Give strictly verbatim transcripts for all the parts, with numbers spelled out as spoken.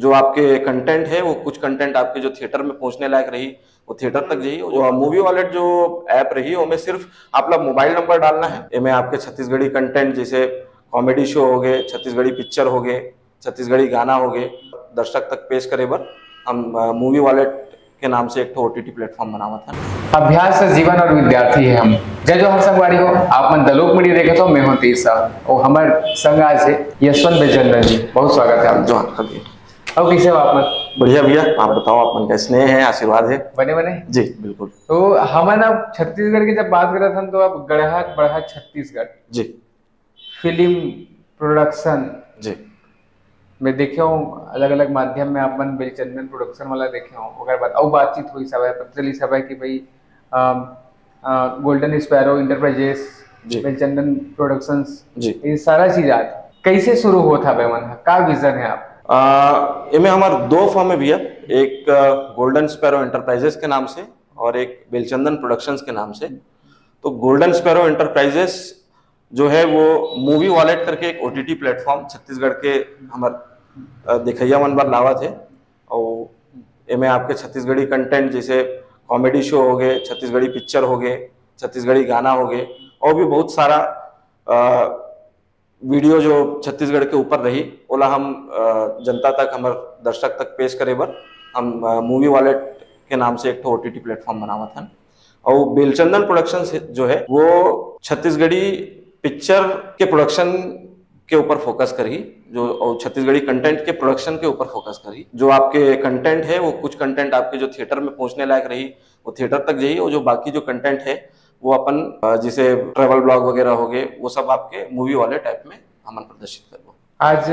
जो आपके कंटेंट है, वो कुछ कंटेंट आपके जो थिएटर में पहुंचने लायक रही, वो थिएटर तक जाही। और मूवी वॉलेट जो ऐप रही, ओमे सिर्फ आप ला मोबाइल नंबर डालना है। एमे आपके छत्तीसगढ़ी कंटेंट, जैसे कॉमेडी शो हो गए, छत्तीसगढ़ी पिक्चर हो गए, छत्तीसगढ़ी गाना हो गए, दर्शक तक पेश करे बर हम मूवी वॉलेट के नाम से एक ठो ओटीटी प्लेटफॉर्म बनावत है। अभ्यास से जीवन और विद्यार्थी है हम। जय जोहार संगवारी हो, आप मन द लोक मीडिया देखत हो, मैं हूं तेज साहू। और हमर संग आज है यशवंत बेलचंदन जी, बहुत स्वागत है आप। जोहार, हाँ जी। और कैसे हो आप मन? बढ़िया भैया, आप बताओ, आप मन का स्नेह है, आशीर्वाद है। बने बने? जी, बिल्कुल। तो हमन अब छत्तीसगढ़ की जब बात करत हन, तो अब गढ़त बढ़त छत्तीसगढ़। जी। फिल्म प्रोडक्शन जी। मैं देखे हूँ, अलग-अलग माध्यम में आप मन बेलचंदन प्रोडक्शन वाला देखे हूँ, ओकर बाद अउ बातचीत होइस हवय, पता चलिस हवय कि भाई, अम, अ, गोल्डन स्पैरो एंटरप्राइजेस, जी। बेलचंदन प्रोडक्शंस, जी। ये सारा चीज आज कैसे शुरू होत हवय मन ह? का विजन है आप? अ, एमे हमार दो फर्म है भैया, एक, अ, गोल्डन स्पैरो एंटरप्राइजेस के नाम से और एक बेलचंदन प्रोडक्शंस के नाम से। तो गोल्डन स्पैरो एंटरप्राइजेस जो है वो मूवी वॉलेट करके एक ओटीटी प्लेटफॉर्म छत्तीसगढ़ के हमर, अ, देखइया मन बर लावत है। और एमे आपके छत्तीसगढ़ी कंटेंट जैसे कॉमेडी शो हो गए, छत्तीसगढ़ी पिक्चर हो गए, छत्तीसगढ़ी गाना हो गए, और भी बहुत सारा, अ, वीडियो जो छत्तीसगढ़ के ऊपर रही, ओला हम, अ, जनता तक, हमर दर्शक तक पेश करे बर हम, अ, मूवी वॉलेट के नाम से एक ठो ओटीटी प्लेटफॉर्म बनावत हन। और बेलचंदन प्रोडक्शन से जो है वो छत्तीसगढ़ी पिक्चर के प्रोडक्शन के ऊपर फोकस करही, जो, और छत्तीसगढ़ी कंटेंट के प्रोडक्शन के ऊपर फोकस करही। जो आपके कंटेंट है, वो कुछ कंटेंट आपके जो थिएटर में पहुंचने लायक रही, वो थिएटर तक जाही, और जो बाकी जो कंटेंट है, वो अपन, अ, जैसे ट्रैवल ब्लॉग वगैरह हो गए, वो सब आपके मूवी वॉलेट ऐप में हमन प्रदर्शित करबो। आज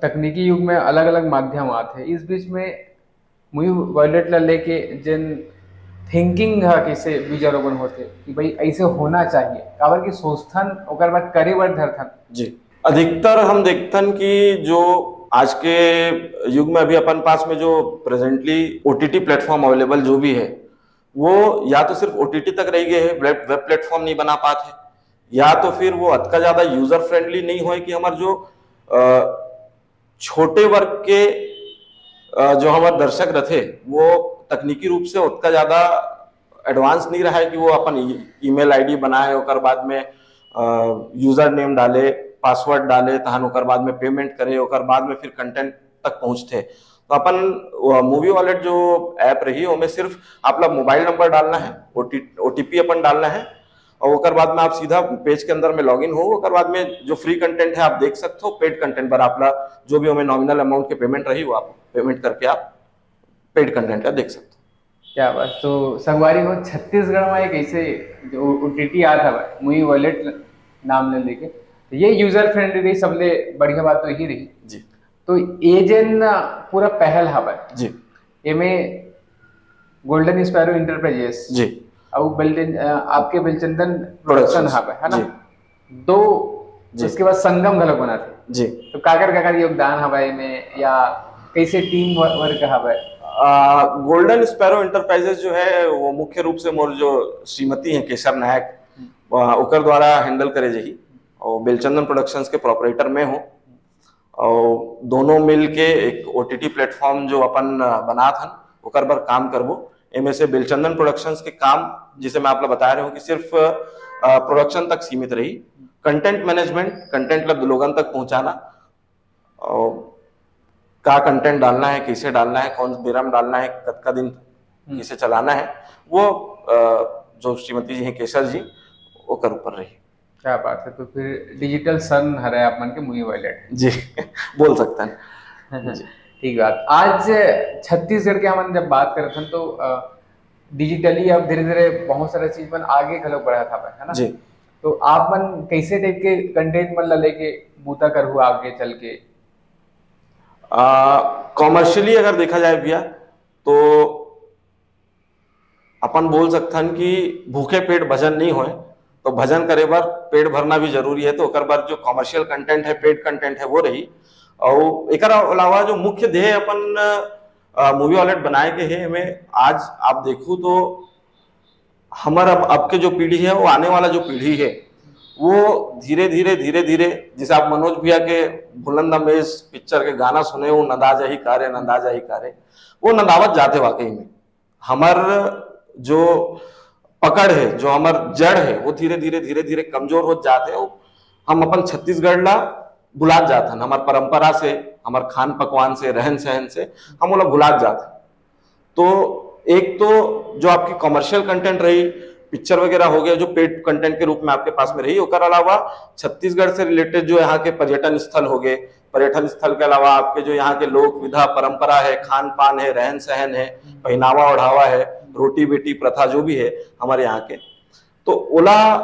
तकनीकी युग में अलग-अलग माध्यम आत हे, इस बीच में मूवी वॉलेट ला लेके जेन थिंकिंग ह कइसे बीजारोपण होथे कि भाई ऐसे होना चाहिए, काबर कि सोचथन ओकर बाद करे बर धरथन। जी, अधिकतर हम देखथन कि जो आज के युग में अभी अपन पास में जो प्रेजेंटली ओटीटी प्लेटफॉर्म अवेलेबल जो भी है, वो या तो सिर्फ ओटीटी तक रह गए है, वेब, वेब प्लेटफॉर्म नहीं बना पात है, या तो फिर वो अतका ज्यादा यूजर फ्रेंडली नहीं होए कि हमार जो, अ, छोटे वर्ग के, अ, जो हमार दर्शक रथे, वो तकनीकी रूप से उतना ज्यादा एडवांस नहीं रहा है कि वो अपन ई-, ईमेल आईडी बनाए, ओकर बाद में, अ, यूजर नेम डाले, पासवर्ड डाले, तहन ओकर बाद में पेमेंट करे, ओकर बाद में फिर कंटेंट तक पहुंचथे। तो अपन, अ, मूवी वॉलेट जो ऐप रही, ओमे सिर्फ आप ला मोबाइल नंबर डालना है, ओटी-, ओटीपी अपन डालना है, और ओकर बाद में आप सीधा पेज के अंदर में लॉगिन हो, ओकर बाद में जो फ्री कंटेंट है आप देख सकते हो, पेड कंटेंट पर आप ला जो भी ओमे नॉमिनल अमाउंट के पेमेंट रही, वो आप पेमेंट करके आप पेड कंटेंट का देख सकते हो। क्या बात। तो संगवारी हो, छत्तीसगढ़ में एक ऐसे जो ओटीटी आत हवय, मूवी वॉलेट नाम ले लेके, तो ये यूजर फ्रेंडली रही, सबले बढ़िया बात तो यही रही। जी। तो ये जेन पूरा पहल हवय, जी। एमे गोल्डन स्पैरो एंटरप्राइजेस जी। अउ बेलचन-, अ, आपके बेलचंदन प्रोडक्शन प्रोडक्शंस। हवय, है ना? जी। दो, जी। उसके बाद संगम घलोक बनाथे। जी। तो काकर, काकर योगदान हवय एमे या कैसे टीम व-, वर्क हवय? आ, गोल्डन स्पैरो एंटरप्राइजेस जो है, वो मुख्य रूप से मोर जो श्रीमती हैं केशर नायक, हम्म। आ, ओकर द्वारा हैंडल करे जाही। और बेलचंदन प्रोडक्शंस के प्रोपरेटर मैं हूँ। और दोनों मिल के एक ओटीटी प्लेटफॉर्म जो अपन, अ, बनात हन, ओकर बर काम करबो। एमे से बेलचंदन प्रोडक्शंस के काम, जिसे मैं आप ला बता रहे हूँ कि सिर्फ, अ, प्रोडक्शन तक सीमित रही। कंटेंट मैनेजमेंट, कंटेंट ला लोगन तक पहुंचाना, और का कंटेंट डालना है, कैसे डालना है, कौन बेरा में डालना है, कतका दिन हम्म। कैसे चलाना है, वो, अ, जो श्रीमती जी हैं केशर जी, ओकर ऊपर रही। क्या बात है, तो फिर डिजिटल सन हरे आप मन के मूवी वॉलेट। जी, बोल सकते हैं। जी। ठीक बात। आज छत्तीसगढ़ के हमन जब बात करत हन तो, अ, डिजिटली अब धीरे-धीरे बहुत सारा चीज मन आगे घलोक बढ़त हवय, है ना? जी। तो आप मन कैसे टाइप के कंटेंट मन ला लेके बूता करहु आगे चल के? आ, कमर्शियली अगर देखा जाए भैया, तो अपन बोल सकथन कि भूखे पेट भजन नहीं होए, तो भजन करे बर पेट भरना भी जरूरी है। तो ओकर बर जो कमर्शियल कंटेंट है, पेड कंटेंट है, वो रही। और एकर अलावा जो मुख्य ध्येय अपन, अ, मूवी वॉलेट बनाए के है, एमे आज आप देखू तो हमर अब, अब के जो पीढ़ी है, वो आने वाला जो पीढ़ी है, वो धीरे धीरे धीरे धीरे, जैसे आप मनोज भैया के बुलंद आवाज पिक्चर के गाना सुने हो, नंदा जाही कारे, नंदा जाही कारे, वो नंदावत जाथे वाकई में। हमर जो पकड़ है, जो हमर जड़ है, वो धीरे धीरे धीरे धीरे कमजोर होत जात है। हम अपन छत्तीसगढ़ ला भुलात जात हन, हमर परंपरा से, हमर खान पकवान से, रहन सहन से हम ओला भुलात जात हन। तो एक तो जो आपकी कमर्शियल कंटेंट रही, पिक्चर वगैरह हो गया, जो पेड कंटेंट के रूप में आपके पास में रही, ओकर अलावा छत्तीसगढ़ से रिलेटेड जो यहाँ के पर्यटन स्थल हो गए, पर्यटन स्थल के अलावा आपके जो यहाँ के लोक विधा परंपरा है, खान पान है, रहन सहन है, पहनावा ओढ़ावा है, रोटी बेटी प्रथा जो भी है हमारे यहाँ के, तो ओला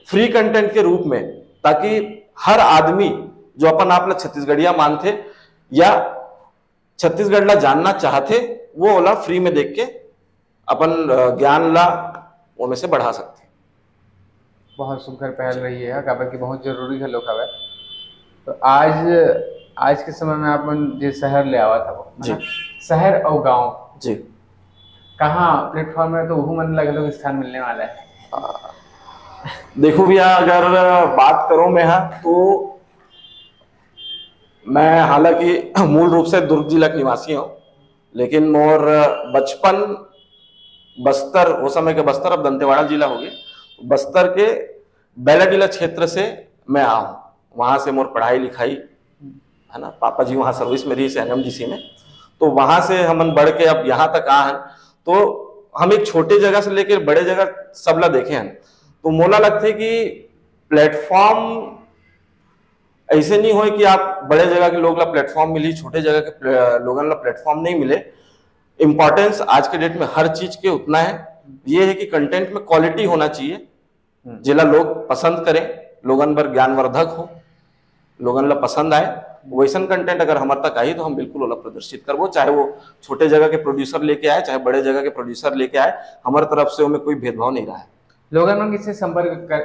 फ्री कंटेंट के रूप में, ताकि हर आदमी जो अपन आप ला छत्तीसगढ़िया मानथे या छत्तीसगढ़ ला जानना चाहथे, वो ओला फ्री में देख के अपन, अ, ज्ञान ला ओमे से बढ़ा सकथे। बहुत सुघर पहल रही है, काबर कि बहुत जरूरी घलोक हवय। तो आज, आज के समय में अपन जे शहर ले आवत हवो, है जी। ना? शहर अउ गांव, जी। कहाँ प्लेटफॉर्म में तो उहू मन ला घलोक स्थान मिलने वाला है। आ, देखो भैया, अगर बात करूं मैं, हाँ, तो मैं हालांकि मूल रूप से दुर्ग जिला के निवासी हूँ, लेकिन मोर बचपन बस्तर, वो समय के बस्तर, अब दंतेवाड़ा जिला हो गए, बस्तर के बैलाडीला क्षेत्र से मैं आया हूँ। वहाँ से मोर पढ़ाई लिखाई, है ना, पापा जी वहाँ सर्विस में रही, एनएमडीसी में, तो वहाँ से हमन बढ़ के अब यहाँ तक आ हन। तो हम एक छोटे जगह से लेकर बड़े जगह सबला देखे हन। तो मोला लगथे कि प्लेटफॉर्म ऐसे नहीं होए कि आप बड़े जगह के लोग ला प्लेटफॉर्म मिली, छोटे जगह के प्ले-, लोगन ला प्लेटफॉर्म नहीं मिले। इम्पोर्टेंस आज के डेट में हर चीज के उतना है। ये है कि कंटेंट में क्वालिटी होना चाहिए, हम्म। जेला लोग पसंद करें, लोगन बर ज्ञानवर्धक हो, लोगन ला पसंद आए, वैसन कंटेंट अगर हमर तक आही तो हम बिल्कुल ओला प्रदर्शित करबो, चाहे वो छोटे जगह के प्रोड्यूसर लेके आए, चाहे बड़े जगह के प्रोड्यूसर लेके आए, हमारे तरफ से ओमे कोई भेदभाव नहीं रहा है। लोगन मन किससे संपर्क कर,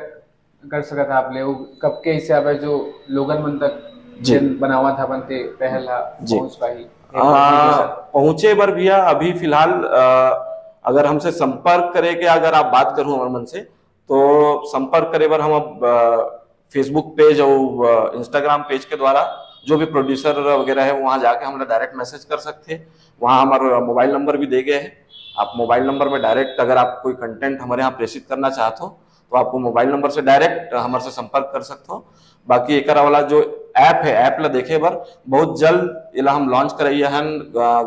कर सकत हे आप ले, वो कब के हिसाब है जो लोगन मन तक जी। जेन बनावत हवन ते पहल हा जी। पहुंच पाही? आ, पहुंचे बर भैया अभी फिलहाल, आ, अगर हमसे संपर्क करे के अगर आप बात करूं हमर मन से, तो संपर्क करे बर हम अब, आ, Facebook पेज और, आ, Instagram पेज के द्वारा जो भी प्रोड्यूसर वगैरह है वहां जाके हमला डायरेक्ट मैसेज कर सकते हैं। वहां हमारा मोबाइल नंबर भी दे गए हैं। आप मोबाइल नंबर में डायरेक्ट अगर आप कोई कंटेंट हमारे यहाँ प्रेषित करना चाहते हो तो आप वो मोबाइल नंबर से डायरेक्ट हमारे से संपर्क कर सकते हो। बाकी एकर वाला जो ऐप है, ऐप ला देखे बर बहुत जल्द एला हम लॉन्च करैया हन, आ,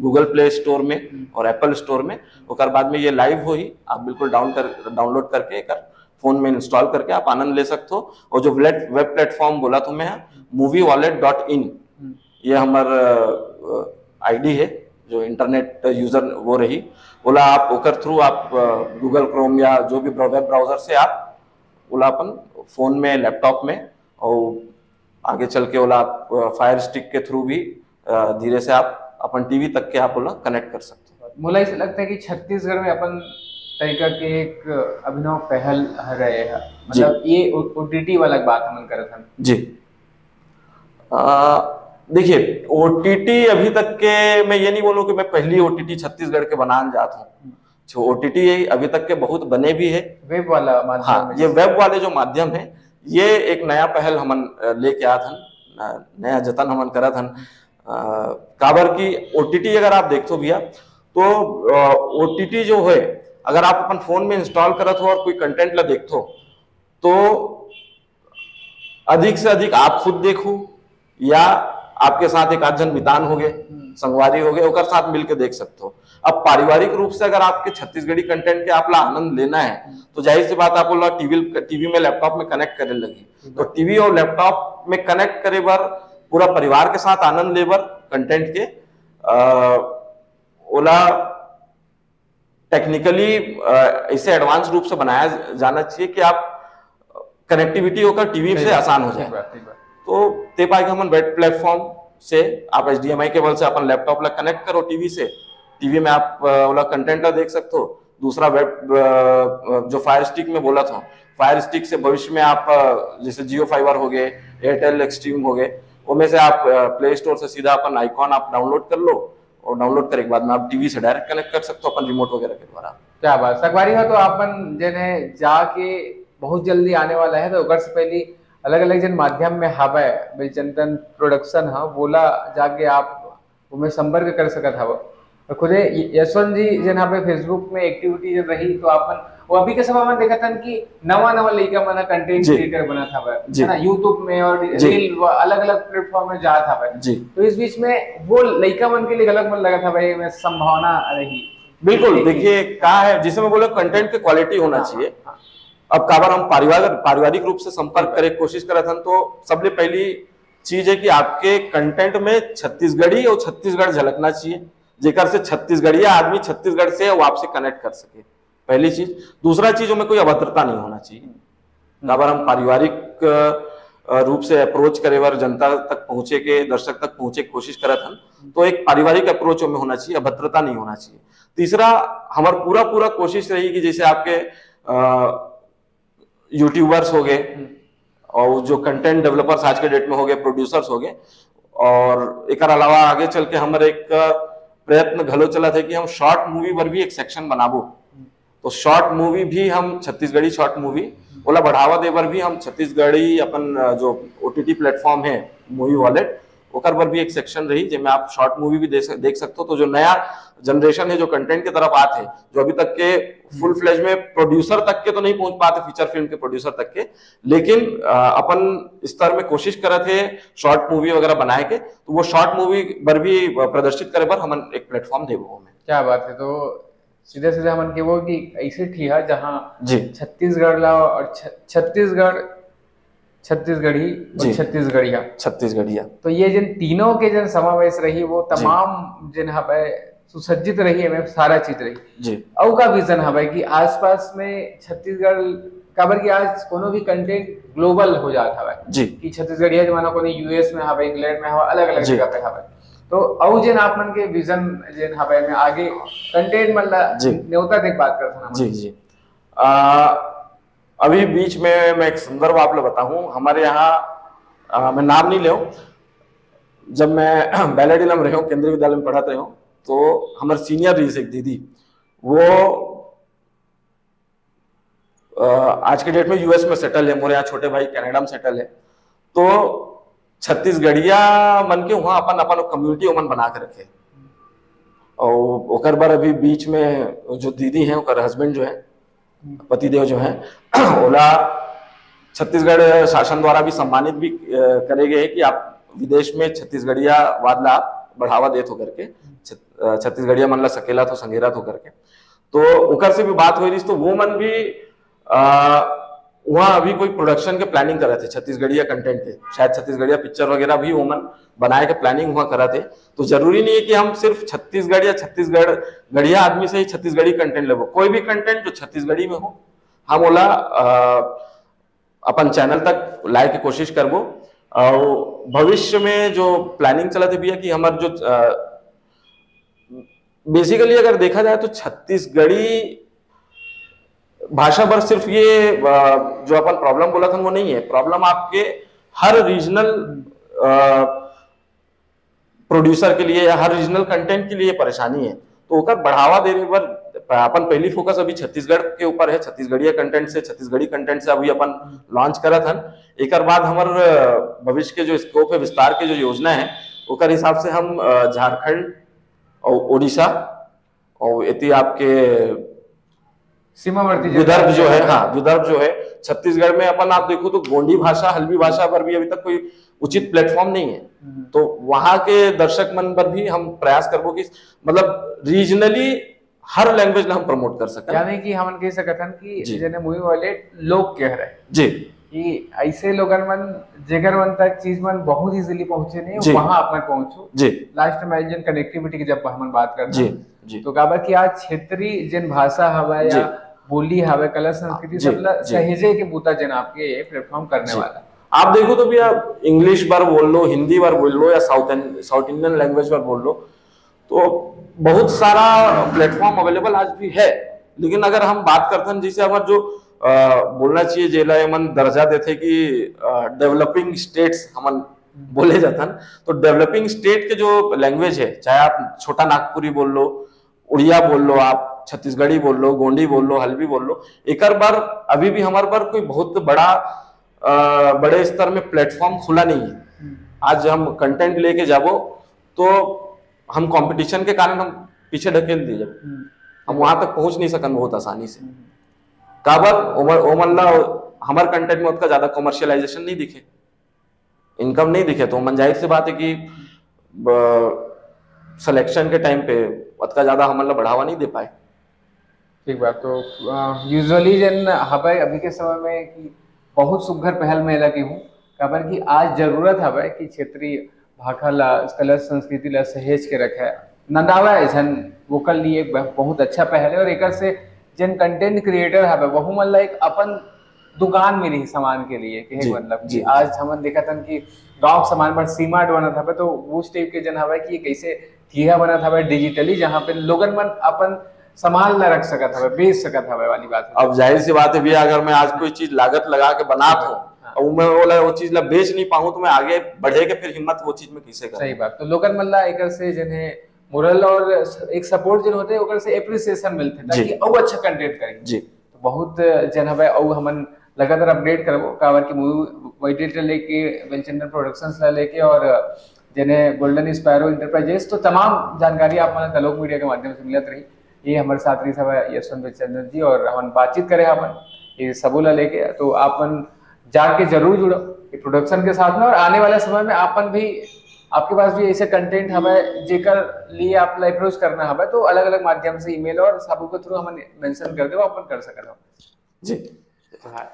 Google Play Store में हम्म। और Apple Store में। ओकर बाद में ये लाइव होही, आप बिल्कुल डाउन कर, डाउनलोड करके एकर फोन में इंस्टॉल करके आप आनंद ले सकते हो। और जो वेब, वेब प्लेटफॉर्म बोला तो मैं, मूवी वॉलेट डॉट इन, हम्म। ये हमर, अ, आईडी है, जो इंटरनेट यूजर वो रही, ओला आप ओकर थ्रू आप, अ, Google Chrome या जो भी ब्रा-, वेब ब्राउजर से आप ओला अपन फोन में, लैपटॉप में, और आगे चल के ओला आप, अ, फायर स्टिक के थ्रू भी, अ, धीरे से आप अपन टीवी तक के आप ओला कनेक्ट कर सकते हो। मोला ऐसे लगता है कि छत्तीसगढ़ में अपन तरीका के एक अभिनव पहल हरे है, जी। मतलब ये ओटीटी वाला बात हमन करत हन। जी। आ, देखिए, ओटीटी अभी तक के, मैं ये नहीं बोलूँ कि मैं पहली ओटीटी छत्तीसगढ़ के बनान जात हूँ। जो ओटीटी है, अभी तक के बहुत बने भी है। वेब वाला माध्यम हाँ, है। ये वेब वाले जो माध्यम है, ये एक नया पहल हमन, अ, लेके आत हन, अ, नया जतन हमन करत हन। अ, काबर कि ओटीटी अगर आप देखथो भैया, तो, अ, ओटीटी जो है, अगर आप अपन फोन में इंस्टॉल करत हो और कोई कंटेंट ला देखथो, तो अधिक से अधिक आप खुद देखो या आपके साथ एक आध झन मितान हो गए, हम्म। संगवारी हो गए, ओकर साथ मिलके देख सकते हो। अब पारिवारिक रूप से अगर आपके छत्तीसगढ़ी कंटेंट के आप ला आनंद लेना है, हम्म। तो जाहिर सी बात आप ओला टीवी, टीवी में, लैपटॉप में कनेक्ट करे लगी। हम्म। तो टीवी और लैपटॉप में कनेक्ट करे बर पूरा परिवार के साथ आनंद ले बर कंटेंट के, अ, ओला टेक्निकली, अ, इसे एडवांस रूप से बनाया जाना चाहिए कि आप कनेक्टिविटी होकर टीवी सही से बात, आसान हो सही जाए। बात, सही बात। तो ते पाए कि हमन वेब प्लेटफॉर्म से आप एचडीएमआई केबल से अपन लैपटॉप ला कनेक्ट करो टीवी से, टीवी में आप, अ, ओला कंटेंट ला देख सकते हो। दूसरा वेब, अ, जो फायर स्टिक में बोला था, फायर स्टिक से भविष्य में आप, अ, जैसे जियो फाइबर हो गए, एयरटेल एक्सट्रीम हो गए, ओमे से आप, अ, प्ले स्टोर से सीधा अपन आइकॉन आप डाउनलोड कर लो और डाउनलोड करे के बाद में आप टीवी से डायरेक्ट कनेक्ट कर सकते हो अपन रिमोट वगैरह के द्वारा। क्या बात, संगवारी हो, तो आप मन जेन है जाके बहुत जल्दी आने वाला है, तो ओकर से पहले अलग-अलग जन माध्यम में हावय, बिलचंदन प्रोडक्शन ह, वोला जाके आप ओमे संपर्क कर सकत हव। तो खुदे य-, यशवंत जी जन हावय Facebook में एक्टिविटी जन रही, तो आपन वो अभी के समय में देखत हन कि नवा-नवा लइका मन ह कंटेंट जी। क्रिएटर बनत हावय, जी। है ना, YouTube में और जी। रील व अलग-अलग प्लेटफॉर्म में जात हावय। जी। तो इस बीच में वो लइका मन के लिए अलग मन लगत हावय, एमे संभावना रही। बिल्कुल, देखिए। देखिए, का है, जिसे मैं बोला, कंटेंट की क्वालिटी होना हाँ, चाहिए। हाँ। अब काबर हम पारिवारिक, पारिवारिक रूप से संपर्क करे के कोशिश करत हन, तो सबले पहली चीज है कि आपके कंटेंट में छत्तीसगढ़ी और छत्तीसगढ़ झलकना चाहिए, जेकर से छत्तीसगढ़िया आदमी छत्तीसगढ़ से वो आपसे कनेक्ट कर सके, पहली चीज। दूसरा चीज, ओमे कोई अभद्रता नहीं होना चाहिए। काबर हम पारिवारिक, अ, रूप से अप्रोच करे बर, जनता तक पहुंचे के, दर्शक तक पहुंचे के कोशिश करत हन, तो एक पारिवारिक अप्रोच ओमे होना चाहिए, अभद्रता नहीं होना चाहिए। तीसरा, हमार पूरा, पूरा कोशिश रही कि जैसे आपके, अ, यूट्यूबर्स हो गए हम्म। और जो कंटेंट डेवलपर्स आज के डेट में हो गए, प्रोड्यूसर्स हो गए, और एकर अलावा आगे चल के हमर एक प्रयत्न घलो चलत है कि हम शॉर्ट मूवी पर भी एक सेक्शन बनाबो। हम्म। तो शॉर्ट मूवी भी हम, छत्तीसगढ़ी शॉर्ट मूवी, ओला बढ़ावा दे बर भी हम छत्तीसगढ़ी अपन, अ, जो ओटीटी प्लेटफॉर्म है, मूवी वॉलेट, ओकर बर भी एक सेक्शन रही, जेमे आप शॉर्ट मूवी भी दे सक-, देख सकते हो। तो जो नया जनरेशन है, जो कंटेंट की तरफ आत है, जो अभी तक के फुल फ्लेज में प्रोड्यूसर तक के तो नहीं पहुंच पाते फीचर फिल्म के प्रोड्यूसर तक के, लेकिन, अ, अपन स्तर में कोशिश करत है शॉर्ट मूवी वगैरह बनाए के, तो वो शॉर्ट मूवी बर भी प्रदर्शित करे बर हमन एक प्लेटफॉर्म देबो ओमे। क्या बात है। तो सीधे सीधे हमन के वो कि ऐसे ठिया जहाँ जी। छत्तीसगढ़ ला और छ-, छत्तीसगढ़, छत्तीसगढ़ी और जी। छत्तीसगढ़िया। छत्तीसगढ़िया। तो ये जिन तीनों के जन समावेश रही, वो जी। तमाम जिन हवय सुसज्जित रही, एमे सारा चीज रही। जी। अउ का विजन हवय कि आसपास में छत्तीसगढ़, काबर कि आज कोनो भी कंटेंट ग्लोबल हो जात हवय जी। कि छत्तीसगढ़िया जमाना कोनो यूएस में हवय, इंग्लैंड में हवय, अलग-अलग जी। जगह पे हवय। तो अउ जेन आप मन के विजन जेन हवय में आगे कंटेंट मन ला जी। न्योता देख बात करथन हमन। जी, जी। आ, अभी बीच में मैं एक संदर्भ आप लोग बताऊं, हमारे यहाँ, आ, मैं नाम नहीं ले, जब मैं बैलाडीला में रहे हूँ, केंद्रीय विद्यालय में पढ़त रहे हूँ, तो हमारे सीनियर रही एक दीदी, वो, आ, आज के डेट में यूएस में सेटल है, मोरे यहाँ छोटे भाई कनाडा में सेटल है। तो छत्तीसगढ़िया मन के वहाँ अपन, अपन कम्युनिटी ओमन बना के रखे। और ओकर बर अभी बीच में जो दीदी हैं, ओकर हस्बैंड जो है, पतिदेव जो है, ओला छत्तीसगढ़ शासन द्वारा भी सम्मानित भी, अ, करे गए हैं कि आप विदेश में छत्तीसगढ़िया वाद ला आप बढ़ावा देत हो करके, छत-, अ, छत्तीसगढ़िया मन ला सकेलत हो, संघेरत हो करके। तो ओकर से भी बात हो रही, तो वो मन भी, अ, वहाँ अभी कोई प्रोडक्शन के प्लानिंग करत है छत्तीसगढ़िया कंटेंट के, शायद छत्तीसगढ़िया पिक्चर वगैरह भी ओमन बनाए के प्लानिंग वहाँ करत है। तो जरूरी नहीं है कि हम सिर्फ छत्तीसगढ़ या छत्तीसगढ़ गढ़िया आदमी से ही छत्तीसगढ़ी कंटेंट लेबो, कोई भी कंटेंट जो छत्तीसगढ़ी में हो, हम ओला, अ, अपन चैनल तक लाए के कोशिश करबो। और भविष्य में जो प्लानिंग चलत है भैया कि हमार जो, अ, बेसिकली अगर देखा जाए तो छत्तीसगढ़ी भाषा पर सिर्फ ये, अ, जो अपन प्रॉब्लम बोला था वो नहीं है। प्रॉब्लम आपके हर रीजनल, अ, प्रोड्यूसर के लिए या हर रीजनल कंटेंट के लिए परेशानी है। तो ओकर बढ़ावा देने पर अपन पहली फोकस अभी छत्तीसगढ़ के ऊपर है, छत्तीसगढ़िया कंटेंट से, छत्तीसगढ़ी कंटेंट से अभी अपन लॉन्च करत हन। एकर बाद हमर, अ, भविष्य के जो स्कोप है, विस्तार के जो योजना है, ओकर हिसाब से हम, अ, झारखंड और उड़ीसा और एती आपके सीमावर्ती जो विदर्भ राज्य जो है, है। हाँ, विदर्भ जो है, छत्तीसगढ़ में अपन आप देखो तो गोंडी भाषा, हल्बी भाषा पर भी अभी तक कोई उचित प्लेटफॉर्म नहीं है। हम्म। तो वहाँ के दर्शक मन पर भी हम प्रयास करबो कि मतलब रीजनली हर लैंग्वेज ला हम प्रमोट कर सकें। यानी कि हमन कह सकत हन कि जी। जेने मूवी वाले लोग कह रहे जी। कि ऐसे लोगन मन, जेकर मन तक चीज मन बहुत इजीली पहुंचे नहीं, जी। वहां आप मन पहुंचो। जी। लास्ट में जेन कनेक्टिविटी की जब हमन बात करते जी, हैं, जी। तो काबर कि आज क्षेत्रीय जेन भाषा हवय जी। या बोली हवय, कला संस्कृति जी, सब ला जी। सहेजे के बूता जेन आपके ये प्लेटफॉर्म करने जी। वाला। आप देखो तो भैया, इंग्लिश बर बोल लो, हिंदी बर बोल लो या साउथ, साउथ इंडियन लैंग्वेज बर बोल लो, तो बहुत सारा प्लेटफॉर्म अवेलेबल आज भी है। लेकिन अगर हम बात करथन, जैसे हमर जो, अ, बोलना चाहिए, जेला एमन दर्जा देथे कि, अ, डेवलपिंग स्टेट्स हमन बोले जाथन, तो डेवलपिंग स्टेट के जो लैंग्वेज है, चाहे आप छोटा नागपुरी बोल लो, उड़िया बोल लो आप, छत्तीसगढ़ी बोल लो, गोंडी बोल लो, हल्बी बोल लो, एकर बर अभी भी हमारे बर कोई बहुत बड़ा, अ, बड़े स्तर में प्लेटफॉर्म खुला नहीं है। आज हम कंटेंट लेके जाबो तो हम कंपटीशन के कारण हम पीछे ढकेल दिए जाबो। हम वहां तक पहुंच नहीं सकन बहुत आसानी से। काबर ओमन, ओमन ला हमार कंटेंट में उतना ज्यादा कमर्शियलाइजेशन नहीं दिखे, इनकम नहीं दिखे, तो ओमन जाहिर सी बात है कि सिलेक्शन के टाइम पे उतना ज्यादा हमन ला बढ़ावा नहीं दे पाए। ठीक बात। तो यूजुअली जन हवय अभी के समय में कि बहुत सुघर पहल में लगे हूँ, काबर कि आज जरूरत हवय कि क्षेत्रीय भाखा ला, कला संस्कृति ला सहेज के रखे। नंदावा ऐसन ओकर लिए एक ब-, बहुत अच्छा पहल है और एकर से जन कंटेंट क्रिएटर हवय वहू मन ला एक अपन दुकान मिली सामान के लिए, कहे जी, मतलब कि जी। आज हमन देखत हन कि गांव के सामान बर सीमार्ट बनत हवय, तो उस टाइप के जन हवय कि कैसे ठिया बनत हवय डिजिटली, जहाँ पे लोगन मन अपन सामान ला रख सकत हवय, बेच सकत हवय वाली बात है। अब जाहिर सी बात है भैया, अगर मैं आज कोई चीज लागत लगा के बनात हूँ हाँ। और मैं वो ला, वो चीज ला बेच नहीं पाऊँ, तो मैं आगे बढ़े के फिर हिम्मत वो चीज में कैसे करूँ? सही बात। तो लोगन मन ला एकर से जन है मोरल और एक सपोर्ट जन होते, ओकर से एप्रिसिएशन मिलते, ताकि जी। और अच्छा कंटेंट करें। जी। तो बहुत जन हवय, और हमन लगातार अपडेट करबो, काबर कि मूवी वाइटी ला लेके, वेलचंदन प्रोडक्शंस ला लेके और जने गोल्डन स्पैरो एंटरप्राइजेस, तो तमाम जानकारी आप मन कलोक मीडिया के माध्यम से मिलत रही। ये हमारे साथ रही सब यशवंत चंद्र जी और हमन बातचीत करे हमन ये सबो ला लेके, तो आप मन जाके जरूर जुड़ो ये प्रोडक्शन के साथ में। और आने वाले समय में आपन भी, आपके पास भी ऐसे कंटेंट हवय जेकर लिए आप ला अप्रोच करना हवय, तो अलग अलग माध्यम से ईमेल और सबो के थ्रू हमन मेंशन कर देबो, अपन कर सकत हो। जी। हाँ।